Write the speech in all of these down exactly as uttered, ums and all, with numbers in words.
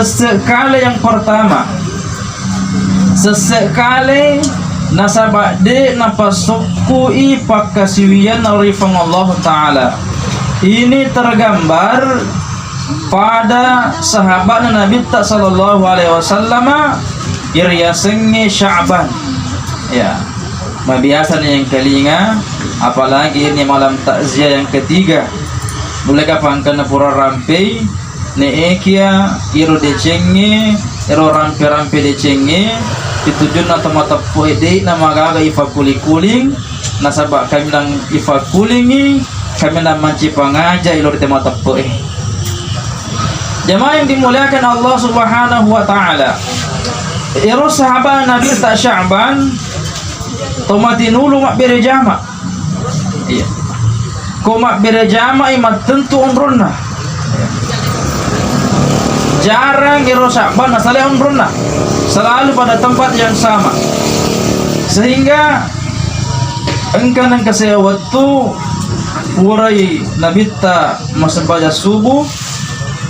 Sesse' kale yang pertama. Sesse' kale nasaba' de' napasokku'i pakkasiwiyanna ri Puang Allah Ta'ala. Ini tergambar pada sahaba'na Nabitta sallallahu alaihi wasallama, iriasengnge Sya'ban. Ya, mabiasa ni yang kelinga, apalagi ini malam takziah yang ketiga. Mulai kapan kena pura rampei, neekia iro decengnge, iro rampe-rampe decengnge, itujunna to mateppe'e de' namagaga ifakkuling-kuling, nasaba' kaminang ifakkulingi, kaminang manci pangaja ilo ri te mateppe'e. Jamaah yang dimuliakan Allah Subhanahu wa Ta'ala, iro sahabat Nabitta Sya'ban, to matinulu mabbere jama'. Iya. Ko mabbere jama'i mattentu onronna. Jarang iro Sya'ban nasalai onronna. Selalu pada tempat yang sama. Sehingga engka nengka sewa wettu purai Nabitta massempajang subuh,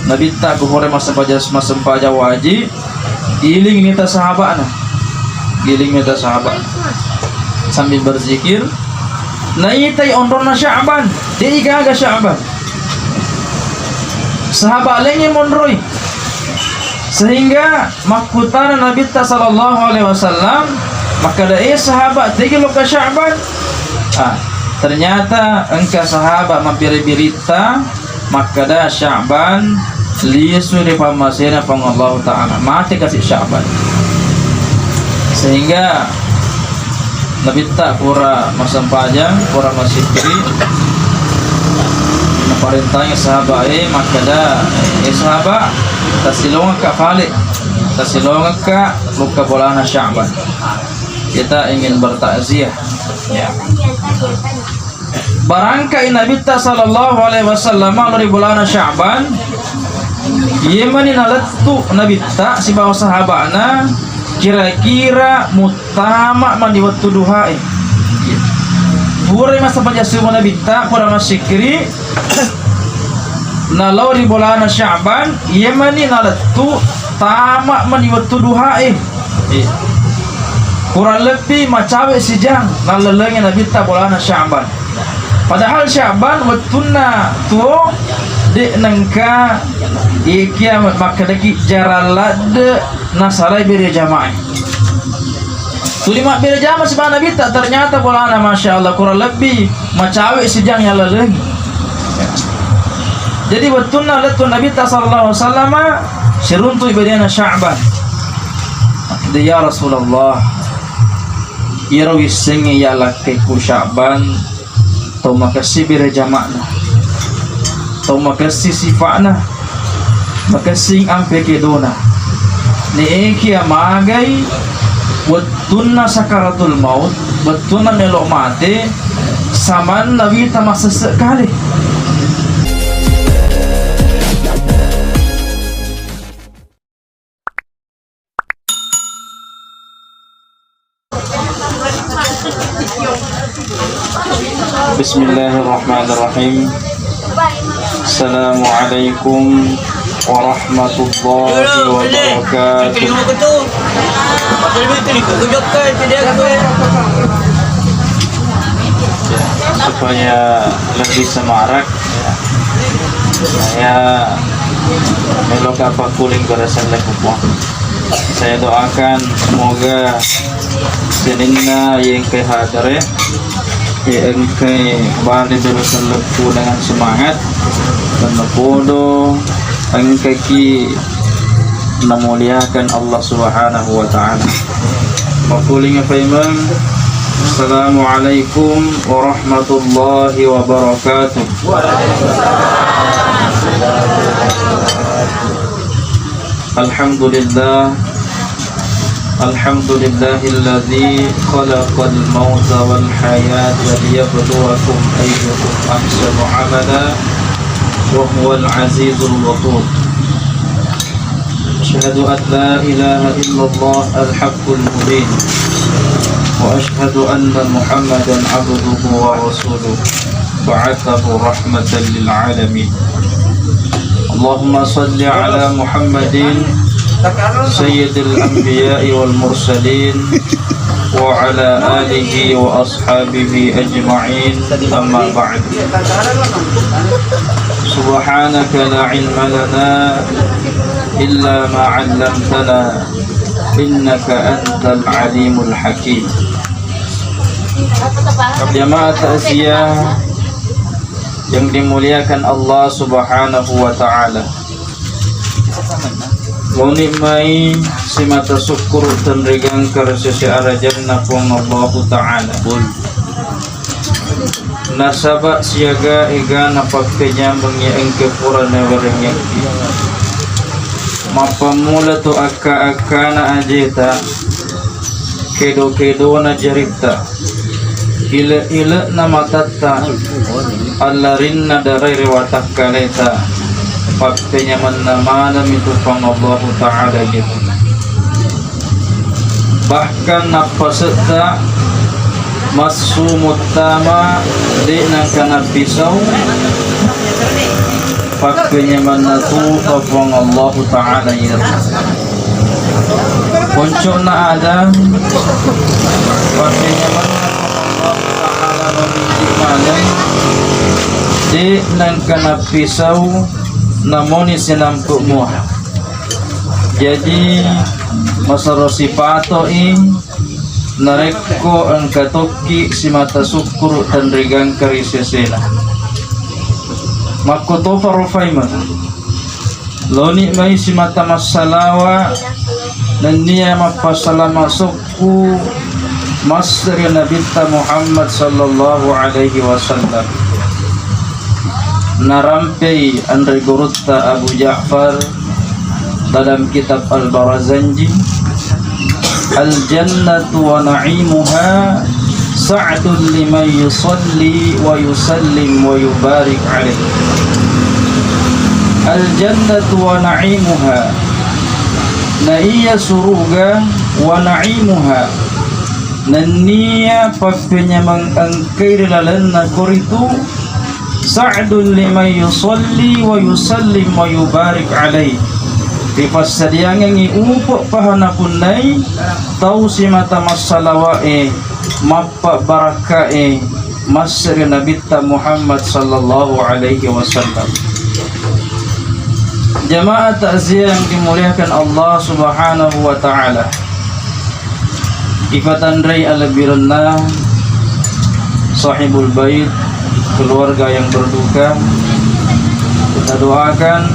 Nabitta ku purai massempajang, massempajang wajib, Giling mita sahaba'na. Giling mita sahaba'na. Sambil berzikir, naitai onronna Sya'ban. De' igaga Sya'ban. Sahaba' laingnge monroi. Sehingga makkutana Nabitta sallallahu alaihi wasallam, makkeda, "Eh, sahaba', tegi lokka Sya'ban?" Ah, ternyata engka sahaba' mabbiri-biritta makkeda Sya'ban lisu ri pammasena Puang Allah Ta'ala. Mate kasi' Sya'ban. Sehingga Nabitta pura massempajang, pura massikkiri, naparentangi sahaba'e makkeda, "Eh, sahaba', tassilongekka fale, tassilongekka lokka bolana Sya'ban. Kita ingin bertakziah." Ya. Barangkai Nabitta sallallahu alaihi wasallam lao ri bolana Sya'ban, yemani nalettu Nabitta sibawa sahaba'na, kira-kira muttama mani wettu duhae. Purai massempajang subuh Nabitta, pura massikkiri, nalao ri bolana Sya'ban, yemani nalettu tama mani wettu duhae. Iya. Kurang lebbi macawe' sijang nallalengngi Nabitta bolana Sya'ban. Padahal Sya'ban wettunna tuo de' nengka ikia makkedaki jarang ladde' nasalai bere jama'i. Tuli mabbere jama' sibawa Nabitta, ternyata bolana, masya Allah, kurang lebbi macawe' sijang yallalengngi. Jadi wettunna lettu Nabitta sallallahu alaihi wasallama, siruntui berena Sya'ban. Makkeda, "Ya Rasulullah, iyaro wissengnge yallakkekku Sya'ban, tau makessing bere jama'na, tau makessing sifa'na, makessing ampe kedona. Neekia magai wettunna sakaratul maut, wettunna melo' mate, samanna wita masesse' kale." Bismillahirrahmanirrahim. Assalamualaikum warahmatullahi wabarakatuh. Supaya lebih semarak, saya meloka pakkuling barasan lepupo. Saya doakan semoga sininna iye engkae hadere, iye engkae bale barasan leppu dengan semangat, dan podo engkaki namuliakan Allah Subhanahu wa Ta'ala. Makkuling paimeng. Assalamualaikum warahmatullahi wabarakatuh. Alhamdulillah. Alhamdulillahilladzi khalaqal mauta wal hayata liyabluwakum ayyukum ahsanu amala wa huwal azizul ghafur. Asyhadu an la ilaha illallah al-haqqul mubin. Wa asyhadu anna Muhammadan abduhu wa rasuluh. Ba'athahu rahmatan lil alamin. Allahumma salli ala Muhammadin سيد الأنبياء والمرسلين وعلى آله وأصحابه أجمعين، أما بعد. سبحانك لا علم لنا إلا ما علمتنا إنك أنت العليم الحكيم. Jamaah takziah yang dimuliakan Allah Subhanahu wa Ta'ala. Laoni mai simata sukkuru tenrigangka ri sese arajanna Puang Allahu Ta'ala. Nasaba siaga egana pakkenyameng iya engka pura nawerengngekki. Mappammula tu akka-akkana ajeta, kedo-kedona jaritta, ile-ile'na matatta, allarinna darai ri watakkaleta, pappenyamenna maneng mi tu Puang Allahu Ta'ala gitu. Bahkan nappasetta massu muttama de' nangka nappisau, pappenyamenna tu Puang Allahu Ta'ala iya. Puncukna ada, pappenyamenna Puang Allahu Ta'ala mabiji maneng, de' nangka nappisau namoni sinampe' mua. Jadi, masero sipato'i narekko engka tokki simata sukkuru tenrigangka ri sesena. Makkotoparo faimeng. Laoni mai simata massalawa nennia mappasalama sokku masse ri Nabitta Muhammad sallallahu alaihi wasallam. Narampei anre gurutta Abu Ja'far dalam kitab Al-Barazanji, "Al-jannatu wa na'imuha sa'dun liman yusalli wa yusallim wa yubarik alaih." Al-jannatu wa na'imuha, na iya suruga, wa na'imuha, nennia pappenyameng engkai ri lalenna koritu, sa'dun liman yusalli wa yusallim wa yubarik alaih. Ripassadiangengngi upe' paha napunnai tau simata massalawa'e, mappabbarakka'e, masse ri Nabitta Muhammad sallallahu alaihi wasallam. Jamaah takziah yang dimuliakan Allah Subhanahu wa Ta'ala. Ipatanrei alebbirenna sahibul bait, keluarga yang berduka. Kita doakan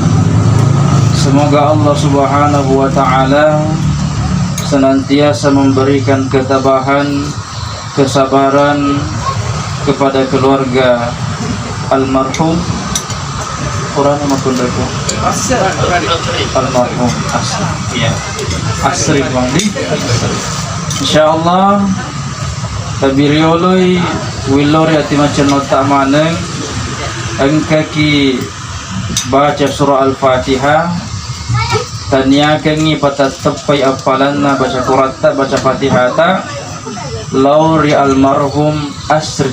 semoga Allah Subhanahu wa Ta'ala senantiasa memberikan ketabahan, kesabaran kepada keluarga almarhum. Orangnya makkunda ku almarhum Asri. Iya. Asri Bang Di. Insyaallah tabirioloi willori ati macennotta maneng engkaki baca surah Al-Fatihah, taniakengngi patatteppai appalanna baca Quratta, baca Fatihata lao ri almarhum Asri.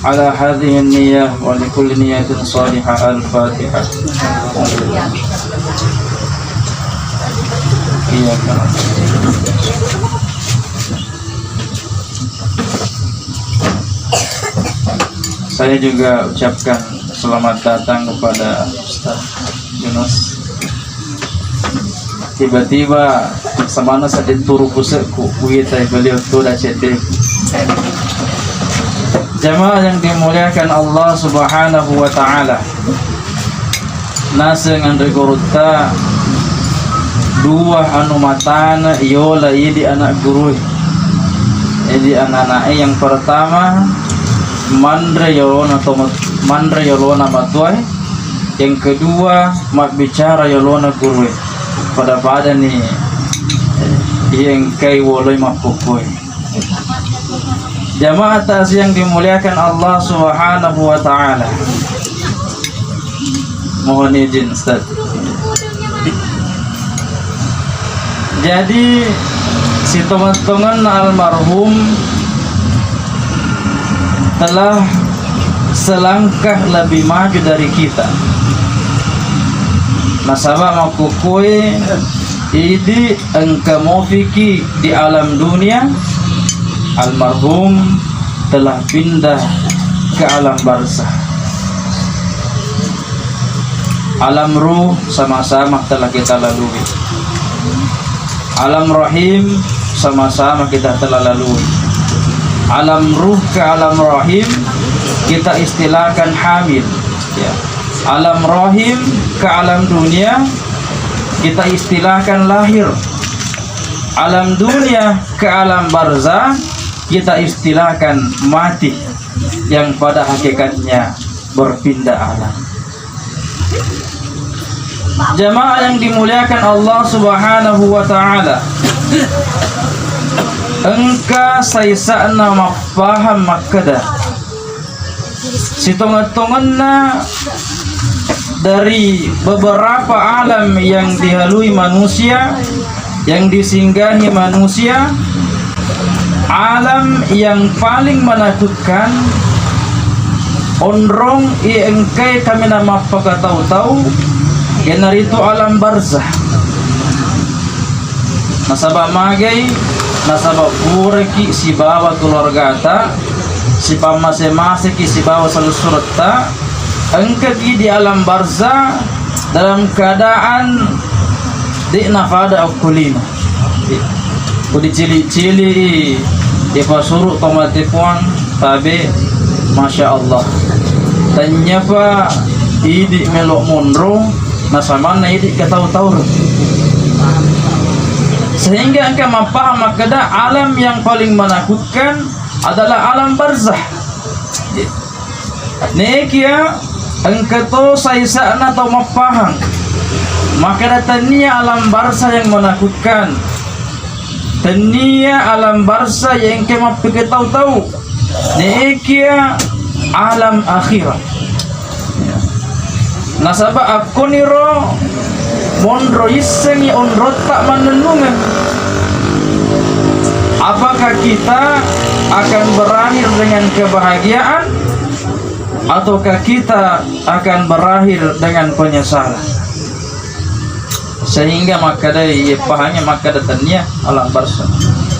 Ala hadhihi niyah wa li kulli niyatin salihah. Al-Fatihah. Iya, Kak. Saya juga ucapkan selamat datang kepada Ustaz Yunus. Tiba-tiba samanna sedding turu puse'ku, kuitai beliau tuo da cedde. Jamaah yang dimuliakan Allah Subhanahu wa Ta'ala. Naseng anre gurutta dua anu matana iyola idi anak gurue. Jadi anak-anaknya yang pertama manre yolona tomat, manre yolona matuae, yang kedua mabbicara yolona gurue. Pada-pada ni iya engkai woloi mappokkoe. Jamaah takziah yang dimuliakan Allah Subhanahu wa Ta'ala. Mohon izin, Ustaz. Jadi, sitonget-tongenna almarhum telah selangkah lebih maju dari kita. Nasaba makkukkué idi engka mofiki di alam dunia, almarhum telah pindah ke alam barzah. Alam ruh sama-sama telah kita lalui. Alam rahim sama-sama kita telah lalui. Alam ruh ke alam rahim kita istilahkan hamil. Ya. Alam rahim ke alam dunia kita istilahkan lahir. Alam dunia ke alam barzah kita istilahkan mati, yang pada hakikatnya berpindah alam. Jamaah yang dimuliakan Allah Subhanahu wa Ta'ala, engka saisa'na mappahang makkeda, sitongeng-tongenna dari beberapa alam yang dilalui manusia, yang disinggahi manusia, alam yang paling menakutkan, onrong iya engkaé kaminang mappakatau-tau, iyanaritu alam barzah. Nasaba magai, nasaba puraki sibawa keluargata, sipammase-maseki sibawa salussuretta, engkaki di alam barzah dalam keadaan de' nafada okko lino. Ko dicili-cili, dipasuru to mate puang, tabe, masya Allah. Tennyapa idi melo monro, nasamanna idi ketau-tau. Sehingga engka mappahang makkeda alam yang paling menakutkan adalah alam barzah. Nekia engka to saisa'na tau mappahang makkeda tennia alam barzah yang menakutkan, tennia alam barzah yang engka mappiketau-tau. Nekia alam akhirat. Nasaba akkoniro monro issengi onrotta mannennungeng. Apakah kita akan berakhir dengan kebahagiaan ataukah kita akan berakhir dengan penyesalan? Sehingga makkeda, iya pahangngi makkeda tennia alam barzah.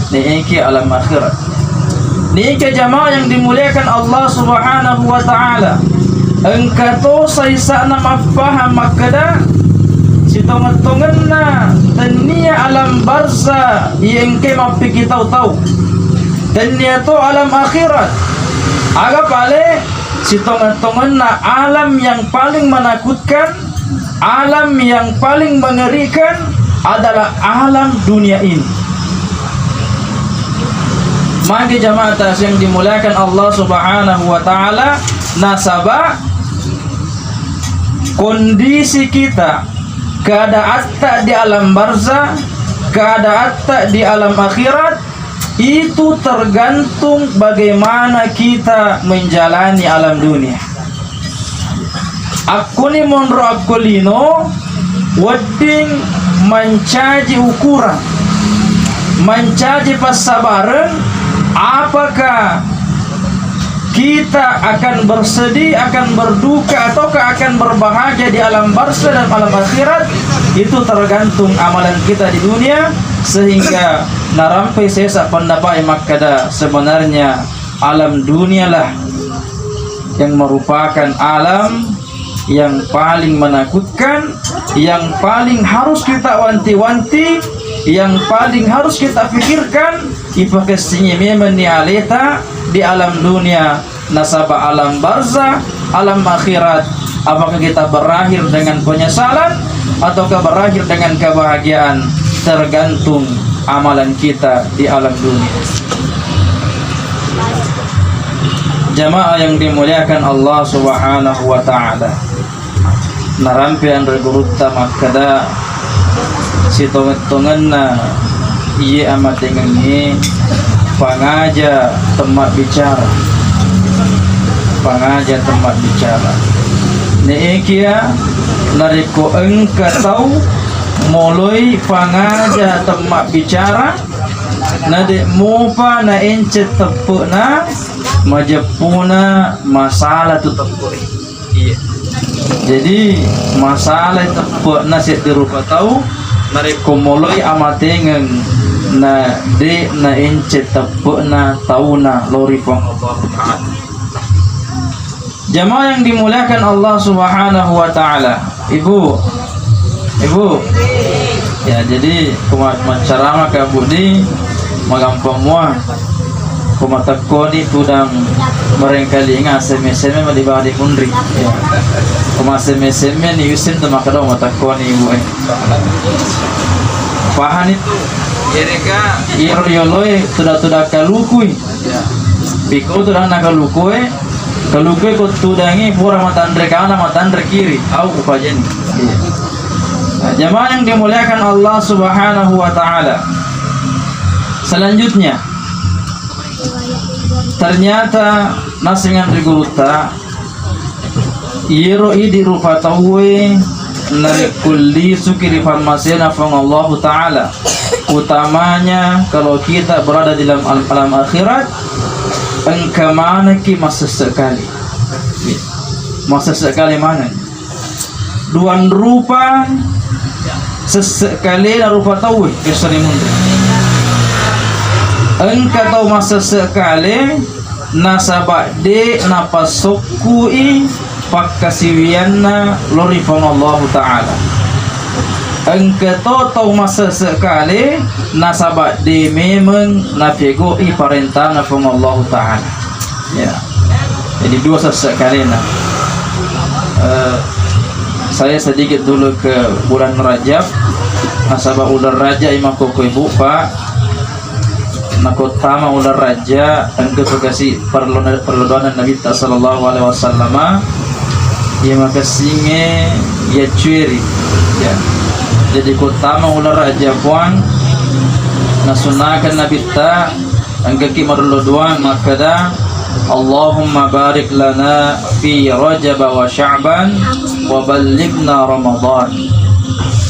Nekia alam akhirat. Nika jamaah yang dimuliakan Allah Subhanahu wa Ta'ala, engka to saisa'na mappahang makkeda sitongeng-tongenna tennia alam barzah iya engkaé mappiketau-tau. Tennia to alam akhirat. Aga pale sitongeng-tongenna alam yang paling menakutkan, alam yang paling mengerikan adalah alam dunia ini. Magi jamaah yang dimuliakan Allah Subhanahu wa Ta'ala, nasaba kondisi kita, keadaatta di alam barzah, keadaatta di alam akhirat, itu tergantung bagaimana kita menjalani alam dunia. Akkuni monro akko lino wedding mancaji ukuran, mancaji passabareng, apakah kita akan bersedih, akan berduka, ataukah akan berbahagia di alam barzah dan alam akhirat? Itu tergantung amalan kita di dunia, sehingga narampai sesa pendapat yang makkeda sebenarnya alam dunialah yang merupakan alam yang paling menakutkan, yang paling harus kita wanti-wanti, yang paling harus kita pikirkan, ipakessingi memang ni aleta di alam dunia, nasaba alam barzah, alam akhirat, apakah kita berakhir dengan penyesalan ataukah berakhir dengan kebahagiaan, tergantung amalan kita di alam dunia. Jamaah yang dimuliakan Allah Subhanahu wa Ta'ala, narampe anre gurutta makkeda, sitongeng-tongenna iye amatengengnge pangaja temmabbicara. Pangaja temmabbicara. Neekia narekko engka tau moloi pangaja temmabbicara, nade mopa naenceng teppe'na, majeppuna masalah tu teppe'e. Iya. Jadi, masalah teppe'na seddi rupa tau, narekko moloi amatengeng na de' naenceng teppe'na tauna lao ri Puang Allah Ta'ala. Jamaah yang dimuliakan Allah Subhanahu wa Ta'ala, Ibu, Ibu, ya, jadi ko ma-, maccarama ka Budi, magampang mua. Ko matekkoni tudang marengkalinga, seme-seme mali bali munri. Ya. Ko masseme-seme ni yusin tu makkeda matekkoni, Ibu, eh. Pahani tu. Iyaro yoloe tuda-tuda kalukui. Piko tudang nakalukue, kalukue ko tudangi pura matanre kana, matanre kiri, au upajani. Iya. Nah, jamaah yang dimuliakan Allah Subhanahu wa Ta'ala. Selanjutnya, ternyata nasengan ri gurutta, iyaro idi rupa tauwe narekko lisuki ri pammasena Puang Allahu Ta'ala, utamanya kalau kita berada di dalam al-, alam akhirat, engka manekki masesse kale. Masesse kale maneng. Duang rupa sesse kalena rupa tauwe, biasa rimunri. Engka tau masesse kale, nasaba de' napassokkui pakkasiwianna lao ri Puang Allahu Ta'ala. Engka to tau masesse kale, nasaba de' memeng napegoi parentana Puang Allahu Ta'ala. Ya. Jadi dua sesse kalena. Eh, saya sedikit dulu ke bulan Rajab. Nasaba uleng Rajab i makkokkoe, Bu, Pak. Nako tama uleng Rajab, engka tu kasi parlo-, parlodoanna Nabitta sallallahu alaihi wasallama, iya makessingnge iya cueri. Ya. Jadi ko tama uleng Rajab, Puang, nasunnakan Nabitta, engkaki marello doang makkeda, "Allahumma barik lana fi Rajab wa Sya'ban wa ballighna Ramadan."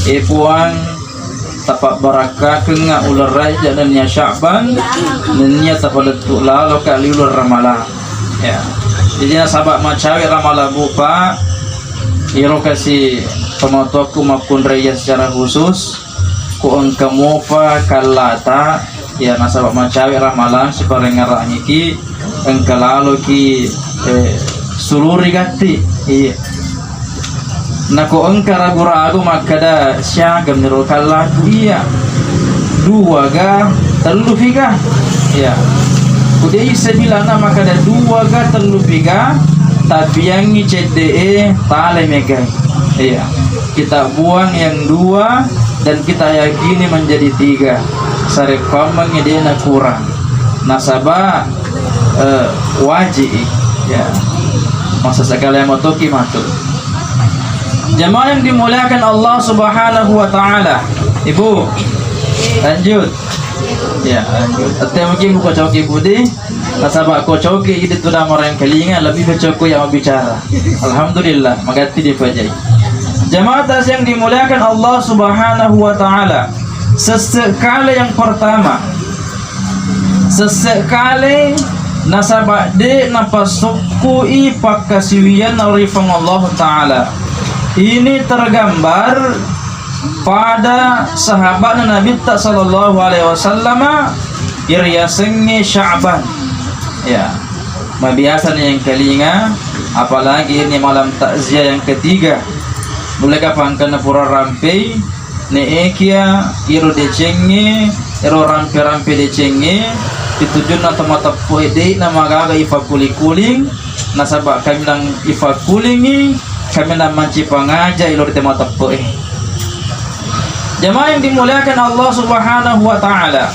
Eh, Puang, tapabbarakkakengnga uleng Rajab nennia Sya'ban, nennia tapalettu laloka li uleng Ramalang. Ya. Jadi nasaba macawe Ramalang, Bu, Pak, iro kasi tomatoakku makkunrai iya secara khusus, ko engka mopa kallata, ya, nasaba macawe Ramalang siparengngerangiki, engka laloki, eh, suluri gatti. Iya. Nako engka ragu-ragu makkeda, "Siaga miro kallaku iya? Dua ga, tellu piga?" Iya. Kudei sebilana makkeda dua ga, tellu piga, tapiangngi cedde'e tale megai. Iya. Kita buang yang dua dan kita yakini menjadi tiga. Sarekkoammengngi de'na kurang. Nasaba, eh, waji, ya. Masa sekali motoki matu. Jamaah yang dimuliakan Allah Subhanahu wa Ta'ala. Ibu, lanjut. Ya, lanjut. Tette mungkin buka coki budi. Nasaba ko coki idi tudang marengkalinga, lebih ke coki yang bicara. Alhamdulillah, magatti dipajai. Jamaah tas yang dimuliakan Allah Subhanahu wa Ta'ala. Sesse kale yang pertama. Sesse kale nasaba de' napassukkui pakkasiwianna ri Puang Allah Ta'ala. Ini tergambar pada sahabatna Nabitta sallallahu alaihi wasallama, iriasengnge Sya'ban. Ya, mabiasa ni yang kelinga, apalagi ini malam takziah yang ketiga. Mulai kapan kena pura rampei, neekia iro decengnge, iro rampe-rampe decengnge, pitujunna to mateppoe de' namagaga ifakkuling-kuling, nasaba kaminang ifakkulingi, kaminang manci pangaja ilo ri te mateppoe. Jamaah yang dimuliakan Allah Subhanahu wa Ta'ala,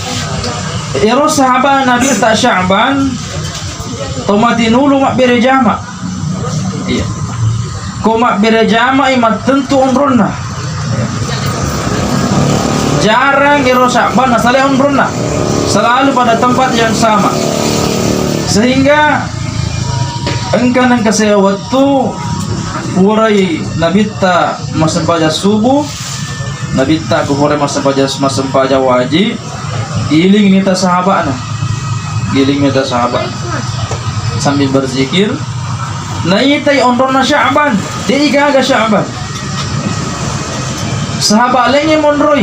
iro sahabat Nabi ta Sya'ban, to matinulu mabbere jama. Iya. Ko mabbere jama'i mattentu onronna. Jarang ero Sya'ban nasalai onronna. Selalu pada tempat yang sama. Sehingga engka nengka sewa wettu purai Nabitta massempajang subuh, Nabitta ku purai massempajang, massempajang wajib, Giling nita sahaba'na. Giling nita sahaba'na. Sambil berzikir. Naitai onronna Sya'ban. De'i gaga Sya'ban. Sahaba' laingnge monroi.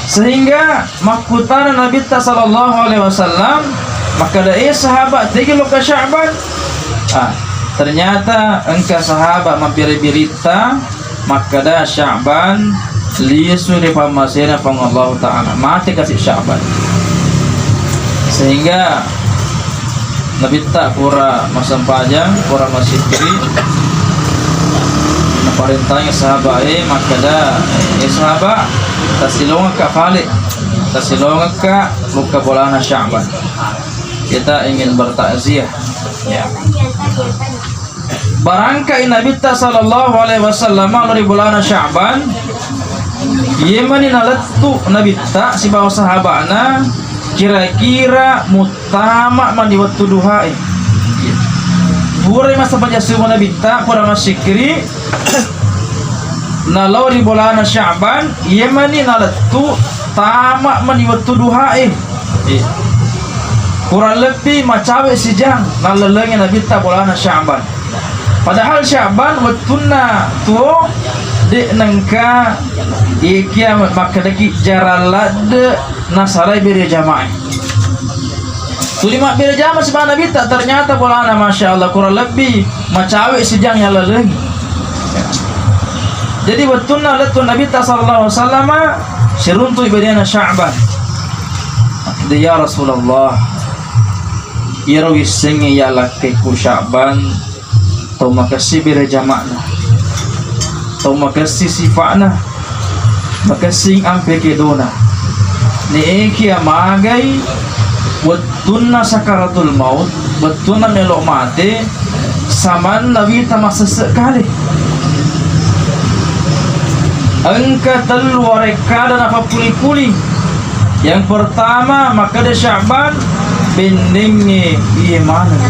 Sehingga makkutana Nabitta sallallahu alaihi wasallam, makkeda, "Eh, sahaba', tegi lokka Sya'ban?" Ah, ternyata engka sahaba' mabbere-biritta makkeda, "Sya'ban lisu ri pammasena Puang Allahu Ta'ala." Mate kasi' Sya'ban. Sehingga Nabitta pura massempajang, pura massikkiri, naparentangi sahaba' e makkeda, "Eh, sahaba', tasilongekka fale, tasilongekka lokka bolana Sya'ban. Kita ingin bertakziah." Ya. Barangkai Nabitta sallallahu alaihi wasallam lao ri bolana Sya'ban, iyemani nalettu Nabitta sibawa sahaba'na kira-kira muttama' mani wettu duhae. Purai massempajang subuh Nabitta, pura massikkiri, nalao ri bolana Sya'ban, iyemani nalettu tama' mani wettu duhae. Kurang lebbi macawe' sijang nallelengngi Nabitta bolana Sya'ban. Padahal Sya'ban wettunna tuo de' nengka ikia makkedaki jarang ladde' nasalai bere jamae. Tuli mabbere jama sibawa Nabitta, ternyata bolana, masya Allah, kurang lebbi macawe' sijang yallelengngi. Jadi wettunna lettu Nabitta sallallahu alaihi wasallama, siruntu'i benena Sya'ban. Makkeda, "Ya Rasulullah, iyaro wissengnge yalakkaikku Sya'ban, tau makessing bere jama'na, tau makessing sifa'na, makessing ampe kedona. Neekia magai wettunna sakaratul maut, wettunna melo' mate, samanna wita masesse' kale." Engka tellu warekkada nafappuli-puli. Yang pertama, makkeda Sya'ban, bennengnge iye maneng.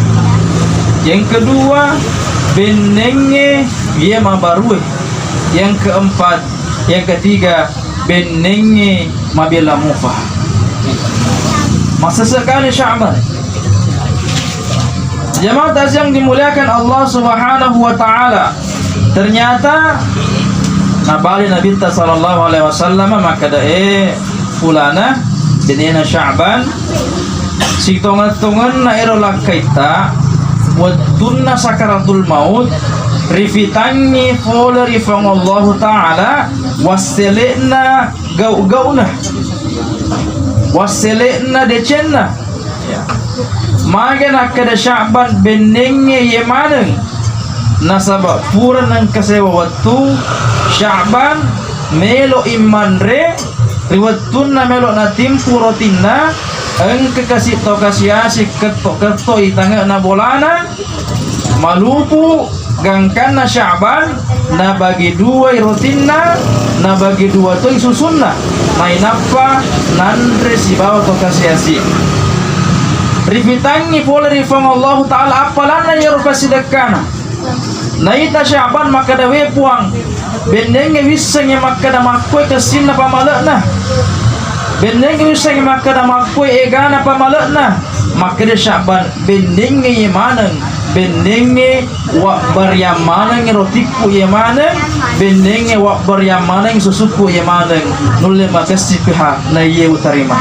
Yang kedua, bennengnge iye mabarue. Yang keempat, yang ketiga, bennengnge mabela mufa. Masesse' kale Sya'ban. Jamaah takziah yang dimuliakan Allah Subhanahu wa Ta'ala, ternyata nabali Nabitta sallallahu alaihi wasallam makkeda, "Eh, fulana, benena Sya'ban, sitongeng-tongenna ero lakkaitta wettunna sakaratul maut, rifitangngi fole ri Puang Allahu Ta'ala, wassele'na gau-gauna, wassele'na decenna." Mage nakkeda Sya'ban, "Bennengnge iye maneng, nasaba' pura nengka sewa wettu Sya'ban melo'i manre, ri wettunna melo' natimpu rotinna, engka kasi' to kasi-asi ketto-ketto i tange'na bolana, malupu gangkanna Sya'ban, nabagi duai rotinna, nabagi dua toi susunna, nainappa nanre sibawa to kasi-asi." Rifitangngi pole ri Puang Allahu Ta'ala appalanna iyaro passidekkana. Naita Sya'ban makkeda, "We Puang, bennengnge wissengnge makkeda makkoi kessinna pamale'na. Bennengnge wissengnge makkeda makkoi egana pamale'na." Makkeda Sya'ban, "Bennengnge iye maneng, bennengnge wabbariang maneng rotikku iye maneng, bennengnge wabbariang maneng susukku iye maneng, nulle makessi piha na iye utarima."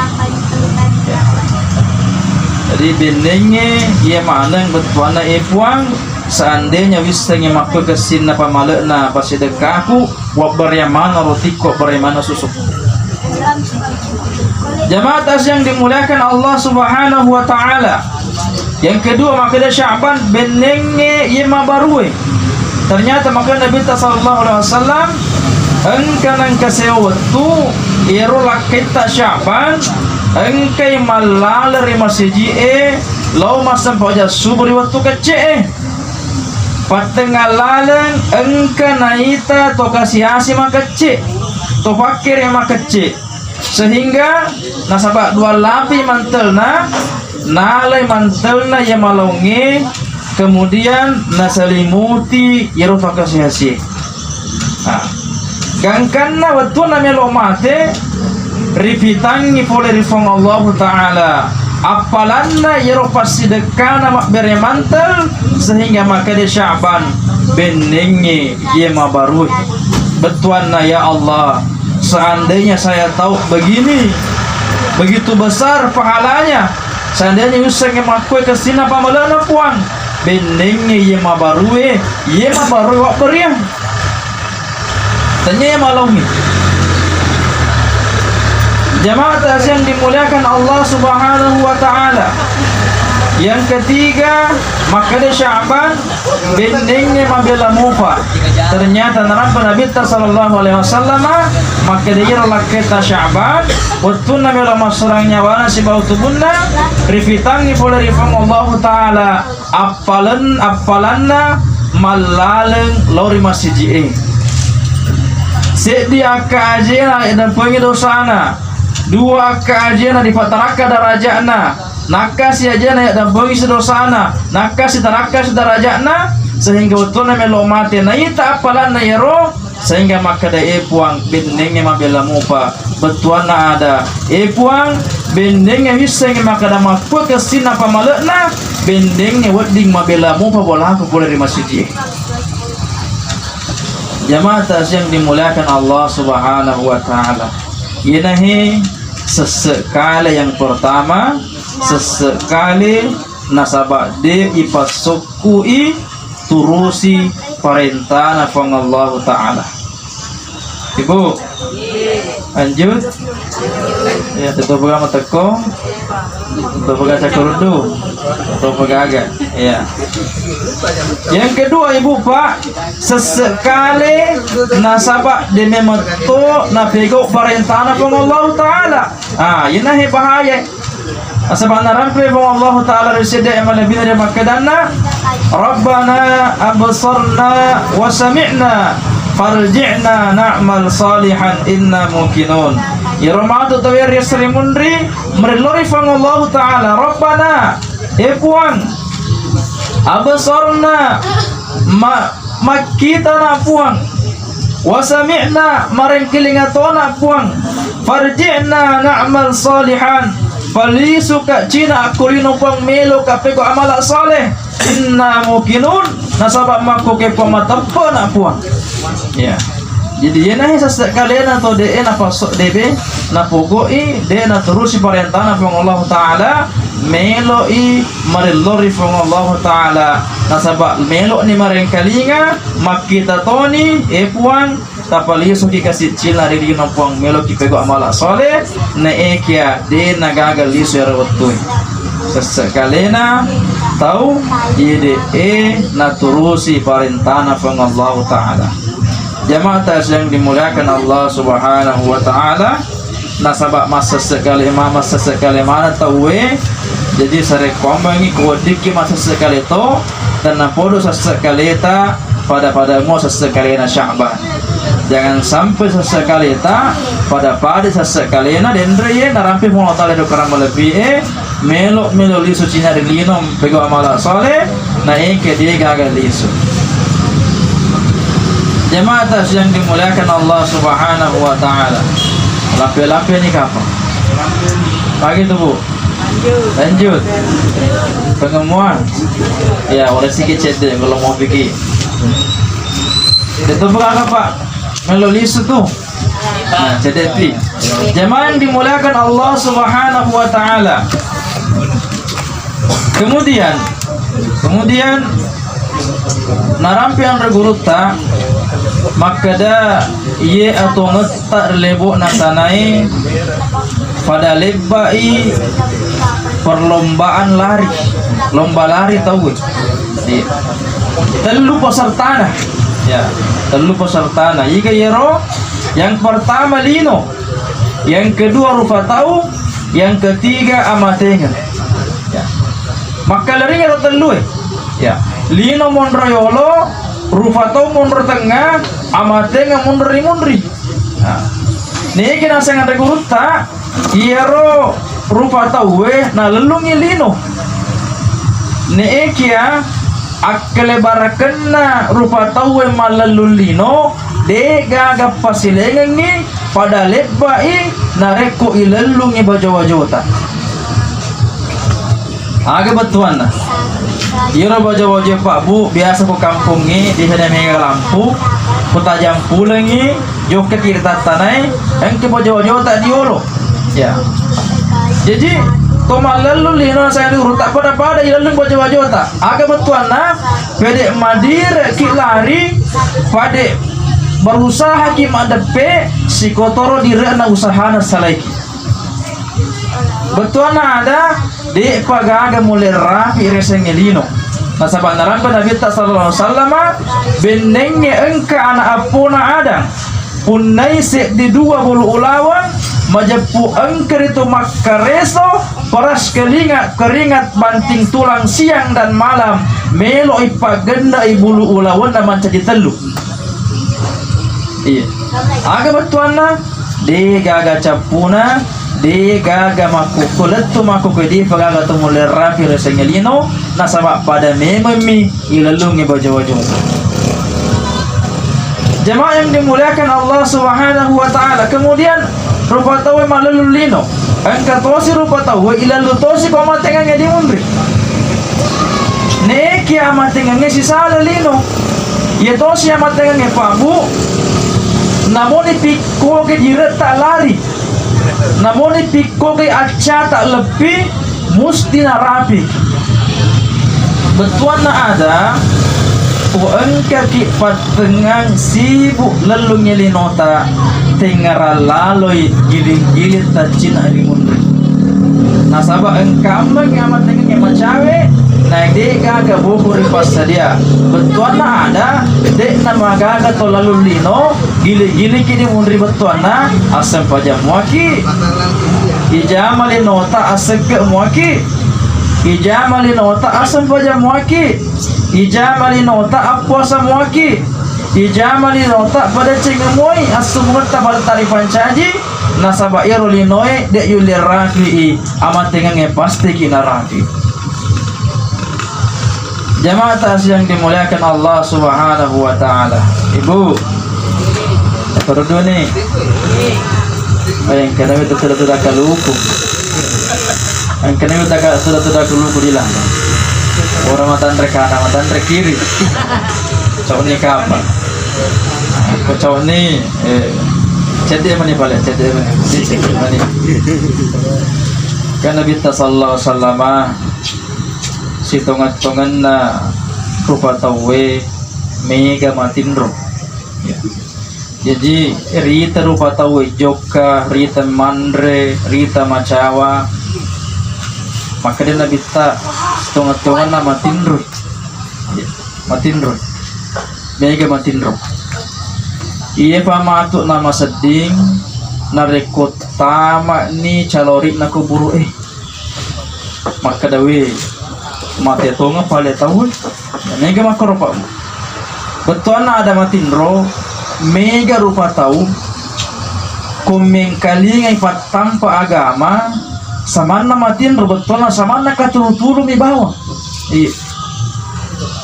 Jadi, bennengnge iye maneng bettuanna, "E Puang, seandainya wissengnge makkoi kessinna pamale'na passidekkaku, wabbariang maneng rotikku, wabbariang maneng susukku." Jamaah takziah yang dimuliakan Allah Subhanahu wa Ta'ala. Yang kedua, makkeda Sya'ban, "Bennengnge iye mabarue." Ternyata makkeda Nabitta sallallahu alaihi wasallam, engka nengka sewa wettu, iyaro lakkaitta Sya'ban, engkai mallale ri masiji'e, lao massempajang subuh ri wettu kecce'e. Pattengnga laleng engka naita to kasi-asi makecce, to pakkere makecce. Sehingga nasaba' dua lapi mantelna, nalai mantelna iya malaungnge, kemudian nasalimuti iyaro to kasi-asi. Nah, gangkanna wettunna melo' mate, rifitangngi pole ri Puang Allahu Ta'ala appalanna iyaro passidekkana mabbere mantel, sehingga makkeda Sya'ban, Bennengnge iye mabarue. Bettuanna, ya Allah, seandainya saya tahu begini, begitu besar pahalanya, seandainya ussengnge makkue kessinna pamale'na, Puang, bennengnge iye mabarue, iye mabarue wabberiang. Tennia malaungngi. Jamaah yang dimuliakan Allah Subhanahu wa Ta'ala. Yang ketiga, makkeda Sya'ban, bennengnge mabela mupa. Ternyata narampe Nabitta sallallahu alaihi wasallam makkeda, iyaro lakketta Sya'ban, wettunna melo masserang nyawana sibawa tubunna, rifitangngi pole ri Puang Allahu Ta'ala, appalen-, appalanna mallaleng lao ri masiji'e. Seddi akka ajena yaddampengi dosana, dua akka ajena dipatarakka daraja'na, nakkasi ajena yaddampengi si dosana, nakkasi tarakka si daraja'na, sehingga wettunna melo mate naita appalanna iyaro, sehingga makkeda, e Puang, bennengnge mabela mupa. Bettuanna ada, e Puang, bennengnge wissengnge makkeda makkue kessinna pamale'na, bennengnge wedding mabela mupa bolaku pole ri masiji'e. Jamaah yang dimuliakan Allah Subhanahu wa Ta'ala. Iyenahe sesse kale yang pertama, sesse kale nasaba de ipassukku'i turusi parentana Puang Allahu Ta'ala. Ibu, lanjut. Ya, tetap pegang matekko. Tetap pegang cakurundu. Tetap pegang agak. Ya. Yang kedua, Ibu, Pak, sesekali nasaba de memetto napego parentana Puang Allahu Ta'ala. Ah, ina he bahaya. Nasaba narampe Puang Allahu Ta'ala ri seddi e malebbina ri makkedanna, "Rabbana absarna wa sami'na farji'na na'mal salihan inna muqinun." Iyaro matu tauwe ri esso ri munri, marello ri Puang Allahu Ta'ala, "Rabbana, e Puang, absarna, ma-, makkitana Puang, wa sami'na, marengkilinga tona Puang, farji'na na'mal salihan, palisuka cina akko lino Puang, meloka peko amala saleh, inna muqinun, nasaba makko ke Puang mateppena Puang." Ya. Jadi, iyena he sesse kalena to de e napasso-, de be napogoi, de naturusi parentana Puang Allahu Ta'ala, meloi marello ri Puang Allahu Ta'ala. Nasaba meloni marengkalinga, makkita toni, e Puang, tapalisuki kasiccilna ri lino Puang, meloki pego amala saleh, naekia de nagaga lisu ero wettue. Sesse kalena tau, iye de e naturusi parentana Puang Allahu Ta'ala. Jamaah yang dimuliakan Allah Subhanahu wa Ta'ala, nasaba massesse kale ma-, massesse kale mana tauwe, jadi sarekkoambangi kuweddikki massesse kale to, tennapodo sesse kaleta pada-pada mo sesse kalena Sya'ban. Jangan sampai sesse kaleta pada-pada sesse kalena denre ye narampe Puang Allah Ta'ala dokarang malebbi e, melo-melo lisu cina ri lino pego amala saleh, naengka de gaga lisu. Jamaah yang dimuliakan Allah Subhanahu wa Ta'ala. Lampe-lampe ni kapang. Pagi tu, Bu. Lanjut. Pengemuan. Ya, udah sikit cedde kalau mau pikir. Itu bukan apa? Melo lisu tu. Nah, jadi pi. Jamaah yang dimuliakan Allah Subhanahu wa Ta'ala. Kemudian, kemudian narampe anre gurutta makkeda, iye atongetta ri lebo'na tanae pada lebbai perlombaan lari, lomba lari tauwe. Iya. Tellu pesertana. Ya, tellu pesertana. Iga yero? Yang pertama lino, yang kedua rupa tau, yang ketiga amatengeng. Ya. Makkaleringa ro tellue. Ya. Lino monro yolo, rupa tau monro tengnga, amatengeng monro ri munri. Nah, niki naseng anre gurutta, iyaro rupa tauwe nalellungi lino. Neekia akkalebarakkenna rupa tauwe mallellung lino, de gaga pasilengengngi pada lebbai narekko ilellungi bajo-bajota. Aga bettuanna? Iyaro baja-baja Pak Bu biasa ko kampongnge, biasa de mega lampu, ko tajang pulengngi, jokka ki ri tattanai, engka baja-bajata diolo. Ya. Jadi, to malellu lino saya dulu, tak pada-pada ilellung baja-bajata. Aga bettuanna, pede madire ki lari, pade berusaha ki madeppe, sikotoro dire'na usahana salaiki. Bettuanna ada, de'pa gaga mulle rapi riasengnge lino. Nasaba narampe Nabitta sallallahu alaihi wasallama, bennengnge engka ana appona Adam, punnai seddi dua bulu ulaweng, majeppu engka ritu makkareso, peras keringat, keringat banting tulang siang dan malam, melo ipaggenda'i bulu ulawenna mancaji tellu. Iya. Aga bettuanna? De gaga cappuna, de gaga makkukku, lettu makkukku, de pa gaga to mulle rapi riasengnge lino, nasaba pada mememmi ilellungngi baja-baja. Jamaah yang dimuliakan Allah Subhanahu wa Ta'ala. Kemudian, rupa tauwe malellu lino. Engka tosi rupa tauwe ilellu tosi ko amatengengnge dimunri. Neki amatengengnge sisala lino. Iya tosi amatengengnge Pak Bu, namoni pikkoge diretta lari. Namoni pikkoge accata leppi, musti narapi. Bettuanna ada, ko engkaki pattengngang sibuk lellungngi linota, tengngarang laloi giling-giling taccina ri munri. Nasaba engka ammengngi amatengengnge macawe, na de gaga bobo ri passadia. Bettuanna ada, de'na magaga to lalung lino, gili-giliki di munri bettuanna, assempajang muaki. Ijama linota assekke muaki. Ijama linota assempajang muaki. Ijama linota appuasa muaki. Ijama linota pada cengeng muai assumetta pada tali pancaji. Nasaba iyaro linoe de yulle rapi'i, amatengengnge pastiki narapi. Jamaah takziah yang dimuliakan Allah Subhanahu wa Ta'ala. Ibu, perlu nih. Eh, engkana itu sudah-sudah kaluku. Engkana itu sudah-sudah kaluku bilang. Orang mata rekana, mata kiri. Cok ni kapan? Ko cok ni, eh, cedde mani pale, cedde mani. Cedde mani. Kan Nabitta sallallahu alaihi wasallama, sitonget-tongenna rupa tauwe mega matinro. Ya. Jaji, rita rupa tauwe jokka, rita manre, rita macawa. Makkeda Nabitta, sitonget-tongenna matinro. Ya. Matinro. Mega matinro. Iye pa matu namasedding, narekko tamani calori'na kuburu'e. Makkeda, "We, mate tongeng pale tauwe." Mega makkoro, Pak. Bettuanna ada matinro, mega rupa tau, ko mengkalingai pattampa agama, samanna matinro, bettuanna samanna katulu-tulu mi bawang. Iya.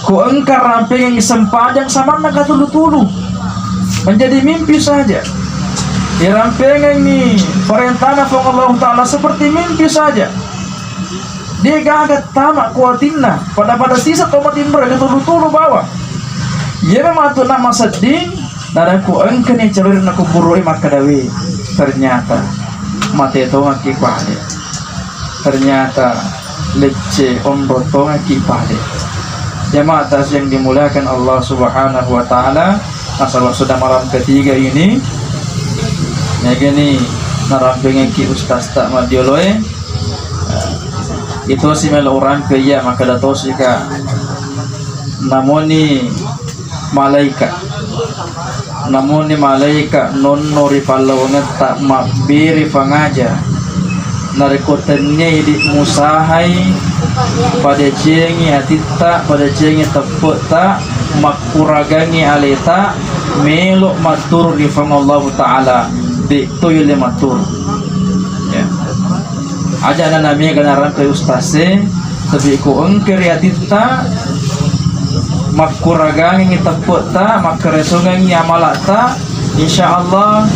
Ko engka rampengengngi sempajang samanna katulu-tulu. Menjadi mimpi saja. Irampengengngi parentana Puang Allah Ta'ala seperti mimpi saja. De gaga tama kuatinna, pada-pada sisa to matinro, katulu-tulu bawang. Iya memang tu nama sedding, narekko engkani calori'na kuburu'e makkeda, "We, ternyata mate tongeng ki pale." Ternyata lecce onrong tongeng ki pale. Jamaah takziah yang dimuliakan Allah Subhanahu wa Ta'ala, nasaba sudah malam ketiga ini, megani narampengeng ki ustaz ta maddioloe. Itu si melo urampe iya, makkeda tosi ka, namoni malaika. Namoni malaika nonno ri pallawangetta mabbere pangaja. Narekko tennia idi musahai, padecengi atitta, padecengi teppe'ta, makkuragangi aleta, melo matturu ri Puang Allahu Ta'ala, de to yole matturu. Ya. Aja na namega narampe ustaz e, tapi ko engke ri atitta, makkuragangengngi teppe'ta, makkaresongengngi amala'ta, insya Allah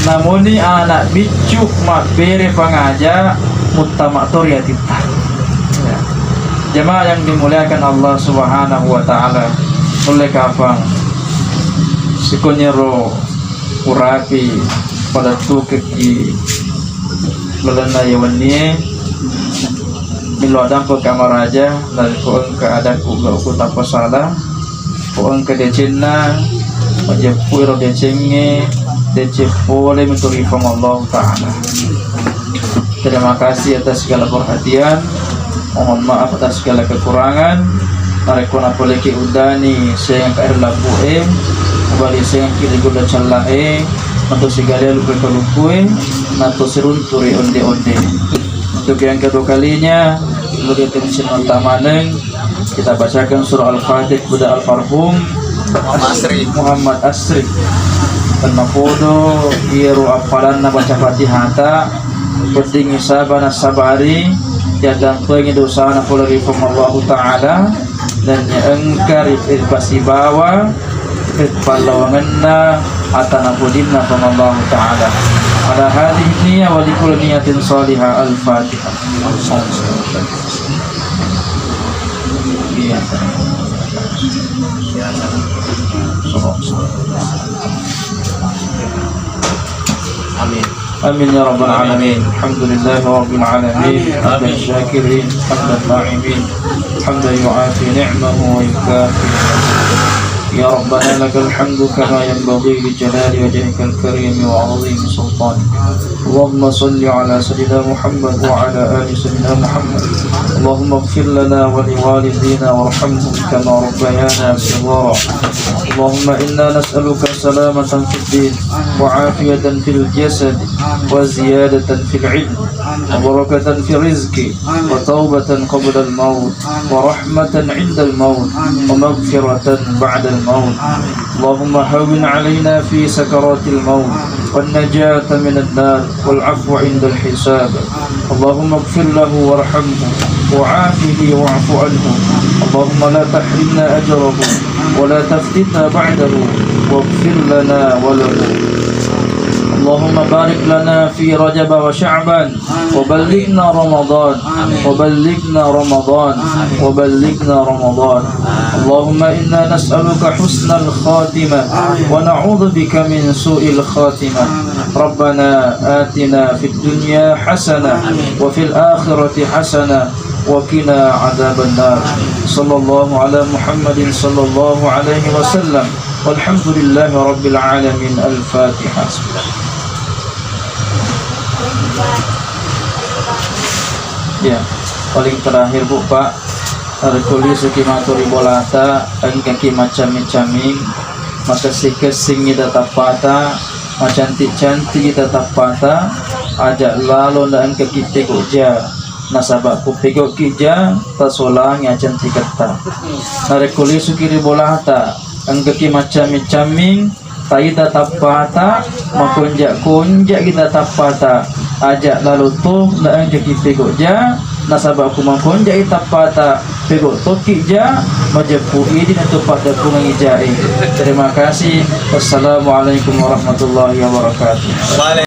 namoni anak biccu mabbere pangaja muttama to ri atitta. Ya. Jamaah yang dimuliakan Allah Subhanahu wa Ta'ala, nulle kapang sikoniro urapi pada tukeki lalenna ye wennie, millo adampe kamaraja, dan ko engka adakku gauku tappa salah, ko engka decenna, majeppu ero decengnge, deceng pole menturi Puang Allah Ta'ala. Terima kasih atas segala perhatian. Mohon maaf atas segala kekurangan. Narekko napoleki udani sengka air labu e, bali sengki ri gula cella e, atau segala luka kaluku e, atau serunturi onde-onde. Untuk yang kedua kalinya, lebih atensi tamaneng, kita bacakan surah Al-Fatih kepada almarhum Muhammad Asri. Muhammad Asri. Tennapodo iyaro appalanna baca Fatihata, weddingngi saba nassabari, yaddampengi dosana pole ri Puang Allahu Ta'ala, dan engka ri, ri pasibawa ri pallawangenna atana pudinna Puang Allahu Ta'ala. Ala hadhihi niyah wa likulli niyatin salihah. Al-Fatihah. Iya. Amin. آمين يا رب العالمين. الحمد لله رب العالمين. حمد الشاكرين، حمد الناعمين، حمدا يوافي نعمه ويكافئ. يا ربنا لك الحمد كما ينبغي لجلال وجهك الكريم وعظيم سلطانك. اللهم صل على سيدنا محمد وعلى آل سيدنا محمد. اللهم اغفر لنا ولوالدينا وارحمهم كما ربيانا صغارا. اللهم إنا نسألك سلامة في الدين وعافية في الجسد وزيادة في العلم وبركة في الرزق وتوبة قبل الموت ورحمة عند الموت ومغفرة بعد الموت. اللهم هون علينا في سكرات الموت والنجاة من النار والعفو عند الحساب. اللهم اغفر له وارحمه وعافه واعف عنه. اللهم لا تحرمنا أجره ولا تفتنا بعده واغفر لنا وله. اللهم بارك لنا في رجب وشعبان وبلغنا رمضان، وبلغنا رمضان، وبلغنا رمضان. اللهم إنا نسألك حسن الخاتمة ونعوذ بك من سوء الخاتمة. ربنا آتنا في الدنيا حسنة وفي الآخرة حسنة وقنا عذاب النار. صلى الله على محمد صلى الله عليه وسلم. والحمد لله رب العالمين. الفاتحة. Ya, paling terakhir, Bu, Pak, narekko lisuki matu ri bolata, engkaki macamming-camming, makessing-kessing ita tappata, macantik-cantik ita tappata, aja lalo na engkaki pegau ja, nasaba ku pegauki ja, tasolangi acantiketta. Narekko lisuki ri bolata, engkaki macamming-camming, taita tappata, makonja-konja ita tappata, aja lalo to na engkaki pegau ja, nasaba ku makonja i tappata, pegau tokki ja, majeppu idi na tu paddapungan ijae. Terima kasih. Wassalamualaikum warahmatullahi wabarakatuh.